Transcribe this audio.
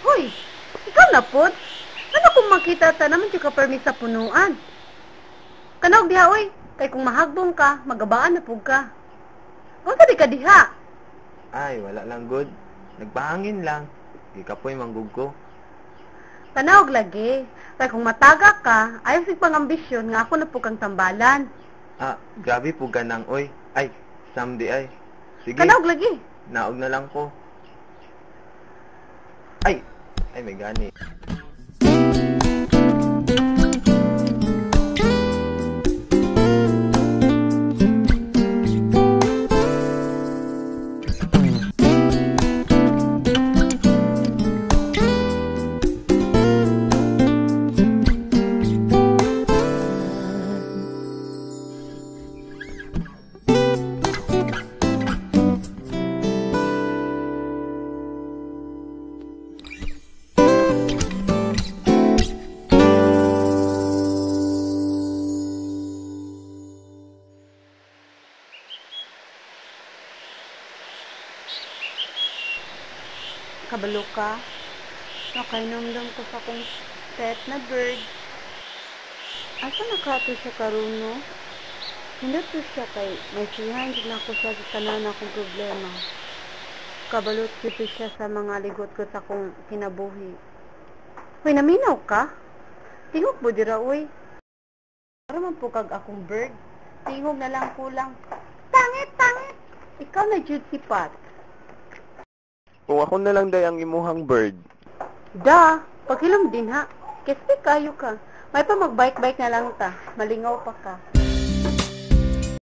Hoy, ikaw na pod. Ano kung makita ta naman ka permit sa punuan? Kanaog diha oy, kay kung mahagbong ka, magabaan na pug ka. Unsa di ka diha? Ay, wala lang good. Nagpahangin lang. Gikapoy manggug ko. Tanaog lagi. Kay kung mataga ka, ayaw sig pang ambisyon nga ako na po kang tambalan. Ah, grabe po ganang oy. Ay, samdi ay. Sige. Kanaog lagi. Naog na lang ko. Ay, ay may gani. Kabalo ka. Nakainomdom ko sa akong pet na bird. Asa na ka to siya karon no? Hindot to siya kay may sihan jud nako siya sa tanan akong problema. Kabalot jud to siya sa mga ligot ko sa akong kinabuhi. Hoy, naminaw ka? Tingog mo dira, uy. Para man po kag akong bird. Tingog na lang kulang. Tangit, tangit! Ikaw na jud si Pat. Kung ako na lang day ang imuhang bird. Da, paghilom din ha. Kespi kayo ka. May pa magbike-bike na lang ta. Malingaw pa ka.